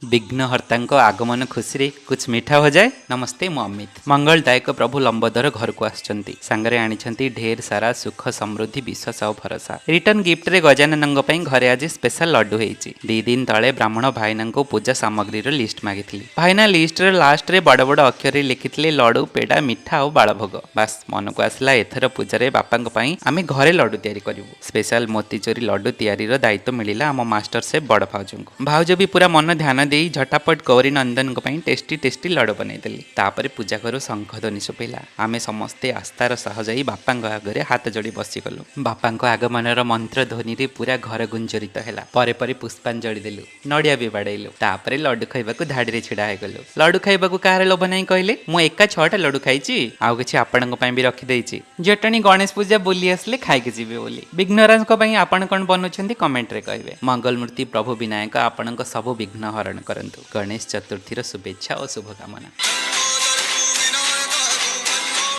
ବିଘ୍ନହର୍ତ୍ତାଙ୍କ ଆଗମନ ଖୁସିରେ कुछ ମିଠା हो जाए। ନମସ୍ତେ, ମୁଁ ଅମିତ। ମଙ୍ଗଳଦାୟକ ପ୍ରଭୁ ଲମ୍ବୋଦର ଘରକୁ ଆସୁଛନ୍ତି। ସାଙ୍ଗରେ ଆଣିଛନ୍ତି ଢେର ସାରା ସୁଖ, ସମୃଦ୍ଧି, ବିଶ୍ୱାସ ଆଉ ଭରସା। ରିଟର୍ନ ଗିଫ୍ଟରେ ଗଜାନନଙ୍କ ପାଇଁ ଘରେ ଆଜି ସ୍ପେଶାଲ ଲଡୁ ହେଇଛି। 2 ଦିନ ତଳେ ବ୍ରାହ୍ମଣ ଭାଇନାଙ୍କୁ ପୂଜା ସାମଗ୍ରୀର ଲିଷ୍ଟ ମାଗିଥିଲି। ଭାଇନା ଲିଷ୍ଟରେ ଲାଷ୍ଟରେ ବଡ଼ ବଡ଼ ଅକ୍ଷରରେ ଲେଖିଥିଲେ ଲଡୁ, ପେଡ଼ା, ମିଠା ଆଉ ବାଳଭୋଗ। ବାସ୍, ମନକୁ ଆସିଲା, ଏଥର ପୂଜାରେ ବାପାଙ୍କ ପାଇଁ ଆମେ ଘରେ ଲଡୁ ତିଆରି କରିବୁ। ସ୍ପେଶାଲ ମୋତିଚୁରି ଲଡୁ ତିଆରିର ଦାୟିତ୍ୱ ମିଳିଲା ଆମ ମାଷ୍ଟର ସେଫ୍ ବଡ଼ ଭାଉଜଙ୍କୁ। ଭାଉଜ ବି ପୁରା ମନ ଧ୍ୟାନ ଦେଇ ଝଟାପଟ ଗୌରୀ ନନ୍ଦନଙ୍କ ପାଇଁ ଟେଷ୍ଟି ଟେଷ୍ଟି ଲଡୁ ବନେଇଦେଲେ। ତାପରେ ପୂଜା ଘରୁ ଶଙ୍ଖ ଧ୍ୱନି ଶୁଭିଲା। ଆମେ ସମସ୍ତେ ଆସ୍ଥାର ସହ ଯାଇ ବାପାଙ୍କ ଆଗରେ ହାତ ଯୋଡ଼ି ବସିଗଲୁ। ବାପାଙ୍କ ଆଗମନର ମନ୍ତ୍ର ଧ୍ୱନିରେ ପୁରା ଘର ଗୁଞ୍ଜରିତ ହେଲା। ପରେ ପରେ ପୁଷ୍ପାଞ୍ଜଳି ଦେଲୁ, ନଡ଼ିଆ ବି ବାଡ଼େଇଲୁ। ତାପରେ ଲଡୁ ଖାଇବାକୁ ଧାଡ଼ିରେ ଛିଡ଼ା ହେଇଗଲୁ। ଲଡୁ ଖାଇବାକୁ କାହାର ଲୋଭ ନାହିଁ କହିଲେ? ମୁଁ ଏକା ଛଅଟା ଲଡୁ ଖାଇଛି। ଆଉ କିଛି ଆପଣଙ୍କ ପାଇଁ ବି ରଖିଦେଇଛି, ଜଟଣୀ ଗଣେଶ ପୂଜା ବୁଲି ଆସିଲେ ଖାଇକି ଯିବେ ବୋଲି। ବିଘ୍ନରାଜଙ୍କ ପାଇଁ ଆପଣ କ'ଣ ବନଉଛନ୍ତି, କମେଣ୍ଟରେ କହିବେ। ମଙ୍ଗଳମୂର୍ତ୍ତି ପ୍ରଭୁ ବିନାୟକ ଆପଣଙ୍କ ସବୁ ବିଘ୍ନ ହରଣ କରନ୍ତୁ। ଗଣେଶ ଚତୁର୍ଥୀର ଶୁଭେଚ୍ଛା ଓ ଶୁଭକାମନା।